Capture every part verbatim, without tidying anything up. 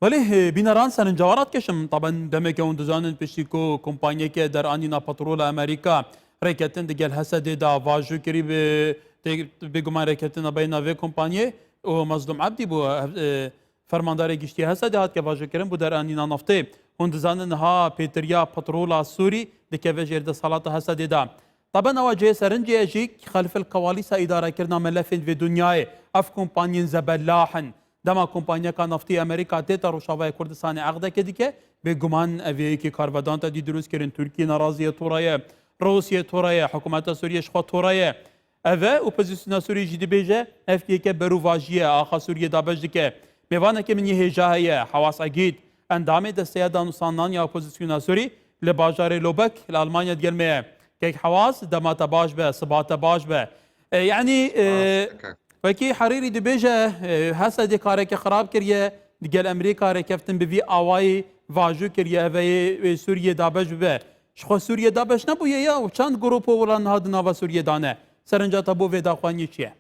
Belê, e, bîneran serincewa radikeşim. Taben demeke hûn dizanin piştî ku kompanyeke deranîna petrola Amerîka rêketin digel Hesedê de vajo kirî bi, tê-, bêguman rêketina beyna vê kompanyê û Mezlûm Ebdî bû, e, fermandarê giştî Hesedê hatike vajokirin bû deranîna naftê. Hûn dizanin niha pêtiriya petrola Sûrî dikeve jêr desthelata Hesedê de. Taben ewa cihê serincê ye jî xelfil kewalîsa îdarekirina melefên vê dinyayê. Ev kompanyên zebelah in. Dema kompanyeka naftî Amerîka tête Rojavayê Kurdistanê eqdeke dike, bêguman ev yekê karvedan te dî dirust kirin. Tirkiye nerazî ye, tora ye. Rûsye tora ye. Hikûmeta Sûriyê ji xwe tora ye. Ev e, opozisyona Sûrî jî dibêje, ev yeke berûvajî ye, axa Sûriyê dabeş dike. Mêvanekê min yê hêja heye, Hewas Egîd, endamê Desteya Danûstanan ya Opozisyona Sûrî li bajarê Lobek li Almanya digel me ye. Kek Hewas, dema te baş be, siba te baş be. E, yanî, e, Spas, kek. Wekî Herîrî dibêje, e, Hesedê kareke xirab kiriye, digel Amerîka rêkeftin bi vî awayî vajû kiriye, ev ê, ê Sûriyê dabeş bibe. Ji xwe Sûriye dabeş nebûye ya û çend grûp û wilan niha di nava Sûriyê de ne? Serinca te bo vê daxuyaniyê çi ye?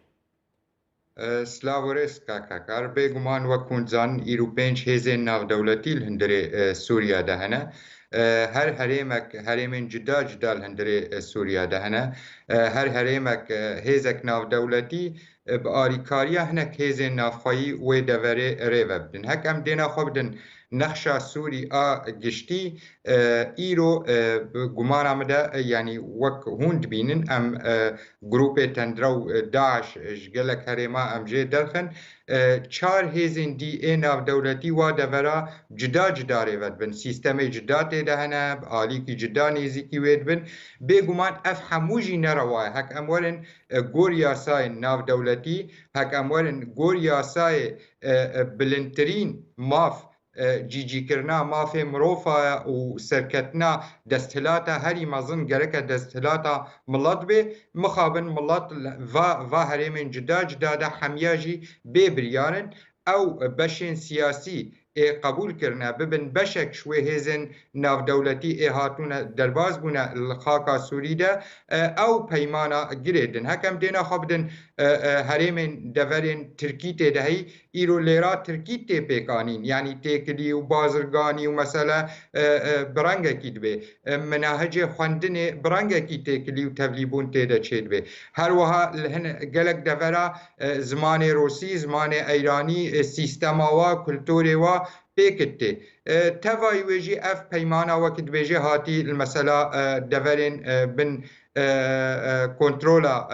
E, silav û rêz kaka Kar. Bêguman wek hûn dizanin îro pênc hêzên navdewletî li hundirê, e, Sûriya de hene. E, her herêmek, herêmên cuda cuda li hundirê, e, Sûriya de hene. E, her herêmek, e, hêzek navdewletî, e, bi alîkariya hinek hêzên navxweyî wê deverê rê ve bidin. Hek em dêna xwe bidin nexşa Sûrî a giştî, e, îro, e, bi gumana min de, e, yanî wek hûn dibînin, em, e, grûpê tendrew, e, DAIŞ, e, ji gelek herêma em jê derxin. E, çar hêzên dî ê navdewletî wa devera cuda cuda rê ve dibin. Sîstemê cuda tê de hene, bi alîkî cuda nêzîkî wê dibin. Bêguman ev hemû jî nerewa ye. Hek em werin, e, gor yasayên navdewletî, hek em werin gor yasayê, e, e, bilindtirîn maf, e, cîcîkirina mafê mirova û serketina desthilata herî mezin gereke desthilata milet bê, mixabin milet va, va herêmên cuda cuda de hemiya jî bê biryar in. Ew beşên siyasî ê qebûl kirine bibin beşek ji wê hêzên navdewletî ê hatûne derbas bûne li xaka Sûrî de, e, ew peymana girêdin. Hek em dêna xwe bidin, e, e, herêmên deverên Tirkî tê de heyî, îro lêra Tirkî tê pêkanîn. Yanî têkilî û bazirganî û mesele, e, e, bi rengekî dibê. E, menahicê xwendinê bi rengekî têkilî û tevlîbûn tê de çêdibê. Her wiha li hin gelek devera, e, zimanê rûsî, zimanê eyranî, e, sîstema wa, kulturê wa pêkit tê. E, tevayî wê jî ev peymana wekî dibêje hatî li mesela, e, deverên, e, bin, e, e, kontrola,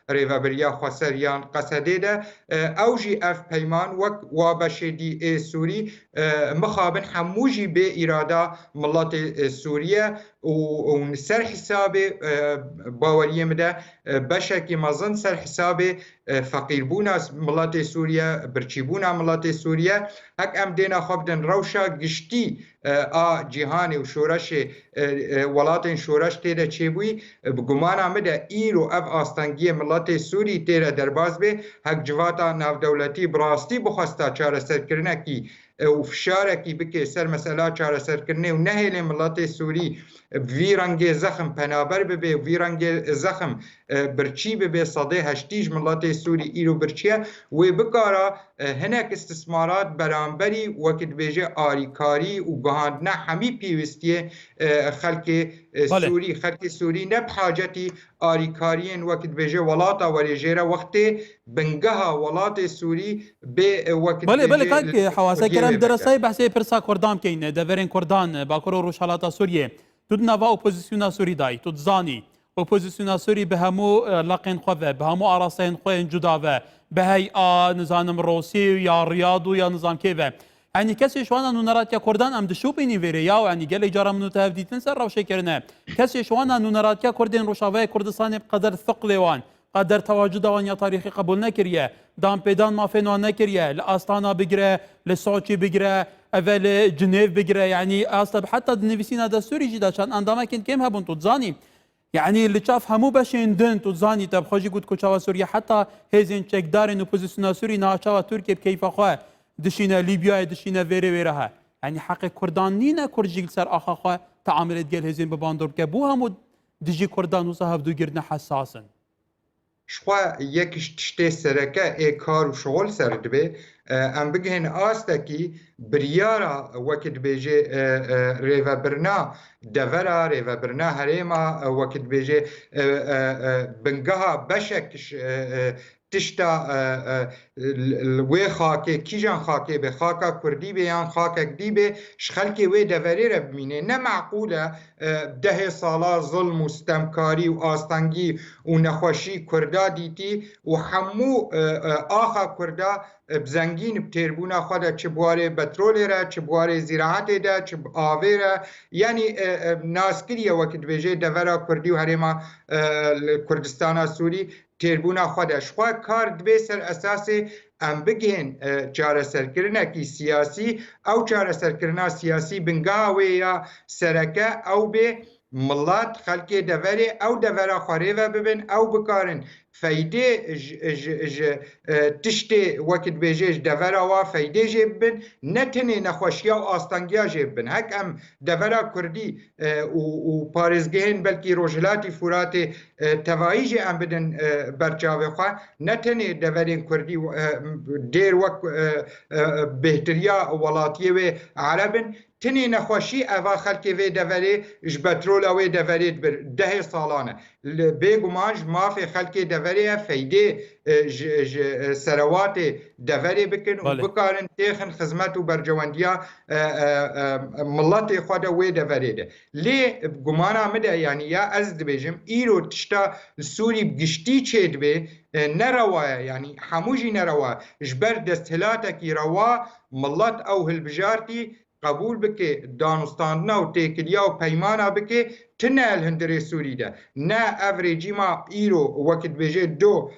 e, rêvebiriya xweser yan Qesedê de, e, ew jî ev peyman wek wa beşê dî ê Sûrî, e, mixabin hemû jî bê îrada miletê, e, Sûriye û, û ser hesabê, e, baweriyê min de, e, beşekî mezin ser hesabê, e, feqîrbûna miletê Sûriye, birçîbûna miletê Sûriye, hek em dêna xwe bidin rewşa giştî, e, a cîhanê û şoreşê, e, e, welatên şoreş tê de çêbûyî, e, bi gumana min de îro ev astengiyê miletê Sûrî tê de derbas bê, hek civata navdewletî bi rastî bixwesta çareserkirinekî e, û fişarekî bike ser mesela çareserkirinê û nehêlê miletê Sûrî, e, bi vî rengê zexm penaber bibe û vî rengê zexm, e, birçî bibe, sedê heştî ji miletê Sûrî îro birçî ye, wê bikara, e, hinek istismarat beramberî wekî dibêje alîkarî û gihandina hemî pêwîstiyê, e, xelkê, e, Belê. Sûrî, xelkê Sûrî ne bi hacetî alîkariyên wekî dibêje welata werê jê re wextê bingeha welatê Sûrî bê, e, wekî Belê, belê, dibêje kak, li Hewase Tirkiyê Kerem, wê derasayê bike. Behsê pirsa Kurdan bikeyn, deverên Kurdan, Bakur û Rojhalata Sûriyê. Tu di nava opozisyona Sûrî dayî, tu dizanî. Opozisyona Sûrî bi hemû, e, leqên xwe ve, bi hemû arasteyên xwe yên cuda ve, bi hey'a, nizanim, Rosî ya Riyad û ya nizam kê ve. Enî kesê ji wana nûneratiya Kurdan em dişopînî vêrê ya û enî gelek cara min û te hev dîtin ser rewşê kirine. Kesê ji wana nûneratiya Kurdên Rojavayê Kurdistanê bi qeder thiqlê wan, qeder tewacuda wan ya tarîxî qebûl nekiriye, danpêdan mafên wan nekiriye, li Astana bigire, li Soçî bigire, eve li Cinêv bigire, yanî asta heta di nivîsîna destûrî jî de çend endamekên kêm hebûn, tu dizanî. Yanî li çav hemû beşên din, tu dizanî, te bi xwe jî got ku çawa Sûriye heta hêzên çekdarên opozisyona Sûrî niha çawa Tirkiye bi keyfa xwe dişîne Lîbyayê, dişîne vêrê wêre he. Yanî heqê Kurdan nîne Kurd jî li ser axa xwe teamilê digel hêzên bi bandor bike. Bo hemû dijî Kurdan wisa hevdûgirine hesas in. Ji xwe yek ji tiştê sereke ê kar û şixul ser dibe, E, em bigihên astekî biryara, wekî dibêje, e, e, rêvebirina devera, rêvebirina herêma, e, wekî dibêje, e, e, e, bingeha beşek ji, e, e, tişta, e, e, li, li wê xakê, kîjan xakê be, xaka kurdî be yan xakek dî be, ji xelkê wê deverê re bimîne. Ne meqûl e, e, dehê sala zilm û stemkarî û astengî û nexweşî kurda dîtî û hemû, e, e, axa kurda, e, bi zengîn bi têrbûna xwe de, çi bi warê petrolê re, çi bi warê zîraetê de, çi bi avê re, yanî, e, e, nas kiriye, wekî dibêje devera kurdî û herêma, e, li Kurdistana Sûrî têrbûna xwe de. Ji xwe kar dibê ser esasê em bigihên, e, çareserkirinekî siyasî, ew çareserkirina siyasî bingeha wê ya sereke ew bê, milet, xelkê deverê ew devera xwe rê ve bibin, ew bikarin feydê ji, ji, ji, e, tiştê, wekî dibêje, ji devera wa feydê jê bibin, ne tenê nexweşiya û astengiya jê bibin. Hek em devera kurdî, e, û, û parêzgehên belkî Rojhilatî Furatê, e, tevayî jê em bidin, e, ber çavê xwe, ne tenê deverên kurdî, e, dêr wek, e, e, bêhtiriya welatiyê wê ereb in, tenê nexweşî eva xelkê vê deverê ji petrola wê deverê dibir dehê salan e. Li, bêguman ji mafê xelkê deverê ye, feydê, e, ji, ji, e, serewatê deverê bikin û Belê. bikarin têxin xizmet û berjewendiya, e, e, e, miletê xwe de wê deverê de. Lê bi gumana min de, yanî ya ez dibêjim, îro tişta li Sûrî bi giştî çêdibe, e, nerewa ye, yanî hemû jî nerewa ye. Ji ber desthilatekî rewa milet ew hilbijartî qebûl bike, danûstandina û têkiliya û peymana bike, tune li hundirê Sûrî de. Ne ev rejîma îro, wekî dibêje do,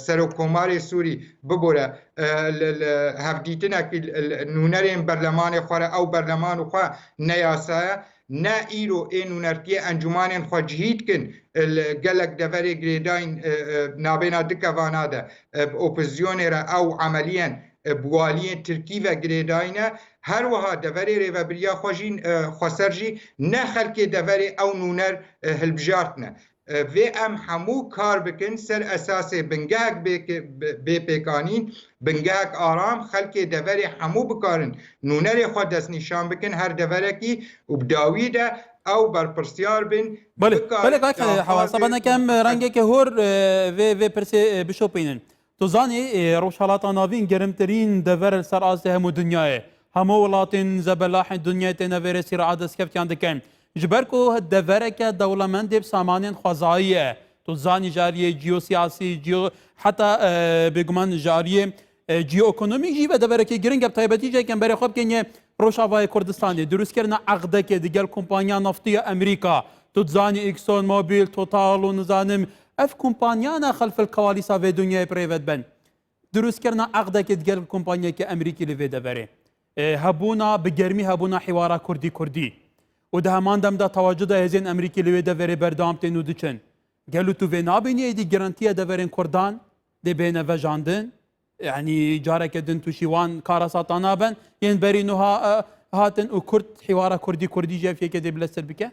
serokkomarê Sûrî bibore, e, li, li hevdîtinekî li, li nûnerên berlemanê xwe re, ew berleman û xwe ne yasa ye, ne îro ê nûnertiyê encûmanên xwe cihî dikin, li gelek deverê girêdayîn, e, e, nabêna du kevana de, e, bi opozisyonê re ew emeliyen, e, bi waliyên Tirkî ve girêdayî ne. Her wiha deverê rêvebiriya xwe jî, e, xweser jî ne xelkê deverê ew nûner, e, hilbijartine. E, vê em hemû kar bikin ser esasê bingehek bê, bê, bê pêkanîn, bingehek aram, xelkê deverê hemû bikarin nûnerê xwe destnîşan bikin her deverekî û bi dawî de ew berpirsiyar bin, Belê, bikarin belê, kak, e, daxwazê Hawa, seba neke em, e, rengeke hor, e, vê, vê pirsê, e, bişopînin. Tu zanî, e, Rojhelata Navîn gerimtirîn dever li ser astê hemû dinyayê. Hemû welatên zebelahên dinyayê têne vê rêsî re destkeftîyan dikin. Ji ber ku devereke dewlemendê bi samanên xwezayî ye. Tu zanî ji aliyê ciyosiyasî, ciyo-, heta, e, bêguman ji aliyê, e, ciyoekonomîk jî ve deverekî giring e, bi taybetî jî em berê xwe bikên yê Rojavayê Kurdistanê. Dirûstkirina eqdekê digel kompanya naftî ya Amerîka. Tu dizanî Exxon Mobil, Total û nizanim ev kompanyana xelfil kewalîsa vê dinyayê bi rê ve dibin. Dirûstkirina eqdekê digel kompanyeke Amerîkî li vê deverê. E, hebûna, bi germî hebûna hîwara Kurdî-Kurdî. Û di heman dem de tewacuda hêzên Amerîkî li wê deverê berdewam tên û diçin. Gelo tu vê nabînî êdî girantiya deverên Kurdan dê bêne vejandin? Yanî careke din tu jî wan kara sata naben, yên berî nuha, e, hatin û Kurd hîwara Kurdî-Kurdî jî ev yekê dê bilestir bike?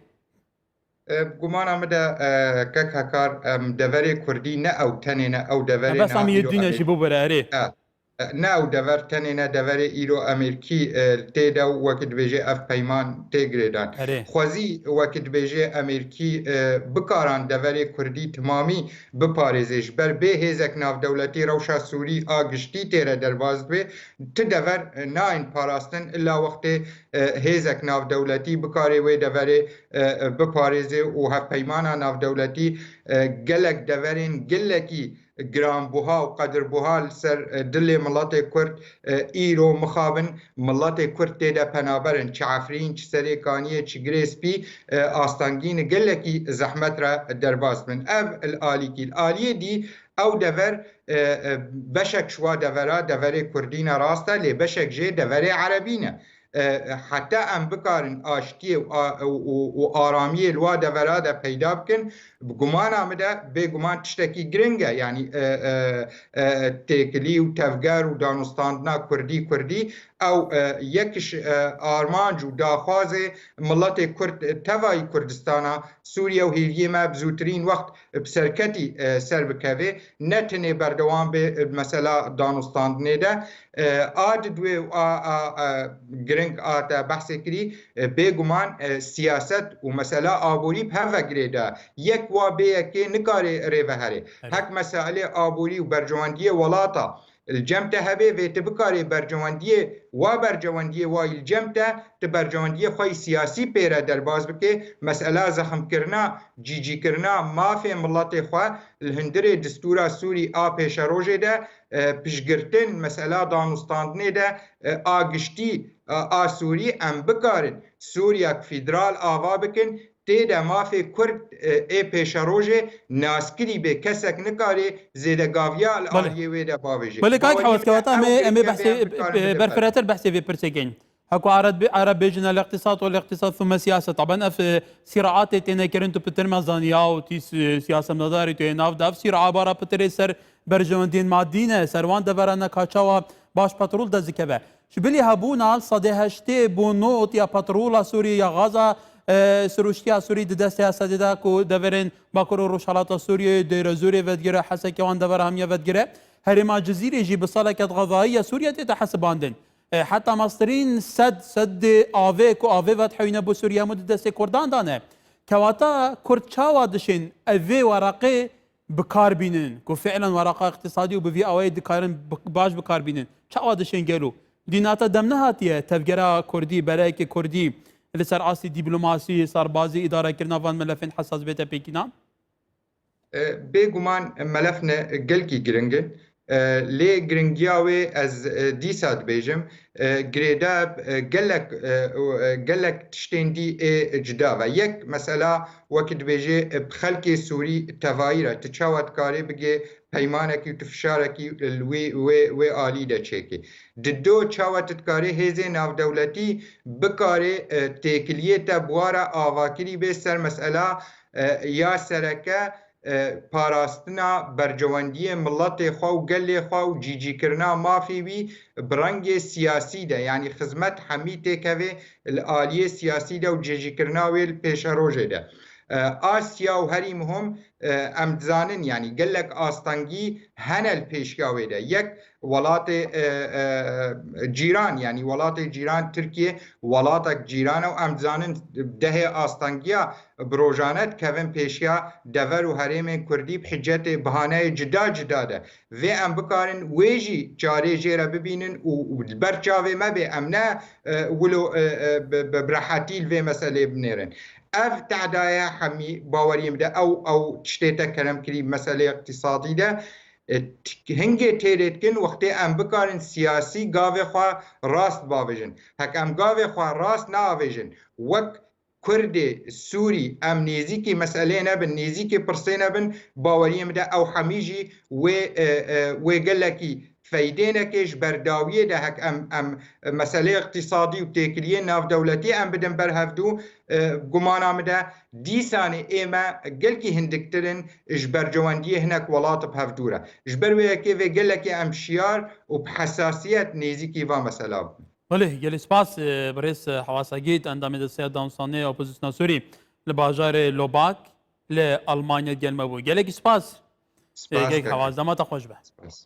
E, bi gumana min de, e, kek Hekar, em, deverê Kurdî ne ew tenê ne, ew deverê Bes em niha yê îro dîne em ê jî bibire, erê. E, e, ne ew dever tenê ne, deverê îro Amerîkî, e, tê de û wekî dibêje ev peyman tê girêdan. Erê. Xwezî wekî dibêje Amerîkî, e, bikaran deverê Kurdî timamî biparêze. Ji ber bê hêzek navdewletî rewşa Sûrî a giştî tê re derbas dibe, ti dever, e, nayên parastin illa wextê, e, hêzek navdewletî bikarê wê deverê, e, e, biparêze û hevpeymana navdewletî, e, gelek deverên gelekî giranbuha û qedirbuha li ser, e, dilê miletê Kurd, e, îro mixabin miletê Kurd tê de penaber in. Çi Efrîn, çi Serê Kaniyê, çi Girê Spî, e, astengî ne, gelekî zehmet re derbas bin. Ev li alîkî. Li aliyê dî ew dever, e, e, beşek ji wa devera, deverê Kurdî ne, rast e, lê beşek jê deverê Erebî ne. E, heta em bikarin aştiyê û a-, û, û, û aramiyê li wa devera de peyda bikin, bi gumana min de, bêguman tiştekî giring e. Yanî, e, e, e, têkilî û tevger û danûstandina Kurdî, Kurdî, ew, e, yek ji, e, armanc û daxwazê miletê Kurd, e, tevayî Kurdistana Sûriye û hêviyê me bi zûtirîn wext bi serketî, e, ser bikeve, ne tenê berdewam be, e, mesela danûstandinê de, E, a didwê û a, a, a giring a te behsê kirî, e, bêguman, e, siyaset û mesela aborî bi hev ve girêda. Yek wa bê yekê nikarê rê ve herê. Evet. Hek meselê aborî û bercewendiyê welata li cem te hebe, vê tu bikarê bercewendiyê, wa bercewendiyê wa yî li cem te, tu bercewendiyê xwe yî siyasî pê re derbas bike, mesela zexmkirina, cîcîkirina mafê miletê xwe li hundirê distûra Sûrî a pêşerojê de, e, piştgirtin, mesela danûstandinê de, e, a giştî, e, a Sûrî em bikarin Sûriyek federal ava bikin, tê de mafê Kurd, e, ê pêşerojê naskirî bê, kesek nikarê zêdegaviya li Belê. aliyê wê de bavêje. Belê, kak Baweriyê Hewes, min e kewata em ê, ew em ê girîngî behsê, em bikarin e, bidin ber. berfiretir behsê vê pirsê kein. Heko Arab, Arab bêjin el-iqtisad wal-iqtisad thumme siyaset. Taban ev, e, sîraatê têne kirin, tu pitir mezaniya û tî si-, siyasetmedarî tu yê nav de. Ev sîraa bara pitirê ser berjewendiyên madî ne, ser wan devera ne ka çawa baş petrol dest dikeve. Ji bilî hebûna sedê heştê bo not ya petrola Sûriyê ya gaza, e, sirûştiya Sûrî di destê Esedê de ku deverên Bakur û Rojhelata Sûriyê, Dêrezûrê vedigire, Hesekê wan devera hemiya vedigire. Herêma Cizîrê jî bi saleke di xezayî ya Sûriyê tête hesibandin. E, heta mestirîn sed, sedê avê ku avê vedihewîne bo Sûriye hemû di destê Kurdan de ne. Kewata Kurd çawa dişên ev vê weraqê bi kar bînin, ku fiilen weraqa iqtisadî û bi vî awayî dikarin bi, baş bi kar bînin? Çawa dişên gelo? Dîna te dem nehatiye tevgera Kurdî, bereyekê Kurdî li ser astî dîplomasî, serbazî, îdarekirina van melefên hesas bête pêkînan? E, bêguman melef ne gelkî giring in. E, lê giringiya wê ez, e, dîsa dibêjim, e, girêdayî, e, gelek, e, û, e, gelek tiştên dî ê cuda ve. Yek mesela wekî dibêje, e, bi xelkê Sûrî tevayî re tu çawa dikarê bigê peymanekî û tu fişarekî li wê, wê, wê alî de çêkê. Di do çawa tu dikarê hêzê navdewletî bikarê, e, têkiliyê te bi wa re avakirî bê ser mesela, e, ya sereke, e, parastina bercewendiyê miletê xwe û gelê xwe û cîcîkirina mafê wî bi rengê siyasî de, yanî xizmet hemî têkevê li aliyê siyasî de û cîcîkirina wê li pêşerojê de. E, Asya û herî muhim, e, em dizanin, yanî gelek astengî hene li pêşiya wê de. Yek welatê, e, e, cîran, yanî welatê cîran Tirkiye welatek cîran e û em dizanin dehê astengiya bi rojane dikevin pêşiya dever û herêmên Kurdî bi hicetê, bihaneyê cuda cuda de. Vê em bikarin wê jî çarê jê re bibînin û, û li ber çavê me bê, em ne, e, wilo, e, e, bi, bi, bi rehetî li vê meselê binêrin. Ev tehdaye hemî baweriyê min de ew, ew tiştê te kerem kirî meselê iqtîsadî de, e, t-, hingê têrê dikin wextê em bikarin siyasî gavê xwe rast bavêjin. Hek em gavê xwe rast neavêjin, wek Kurdê Sûrî em nêzîkî meselê nebin, nêzîkî pirsê nebin, baweriyê min de ew hemî jî wê, e, e, wê gelekî feydê neke ji ber dawiyê de hek em, em meseleyê iqtîsadî û têkiliyên navdewletî em bidin ber hevdû, e, gumana min de dîsanê ê me gelkî hindiktir in ji bercewendiyê hinek welat bi hevdû re. Ji ber wê yekê vê gelekê em şiyar û bi hesasiyet nêzîkî va mesela bibin. Belê, gelî spas, e, birêz, e, Hewasa Gît, endamê desteya danûstandinê ya opozisyona Sûrî li bajarê Lobak li Almanya gel me bû. Gelekî spas. Spas, e, gelek kaka. Hewaz, dema te xweş be. Spas.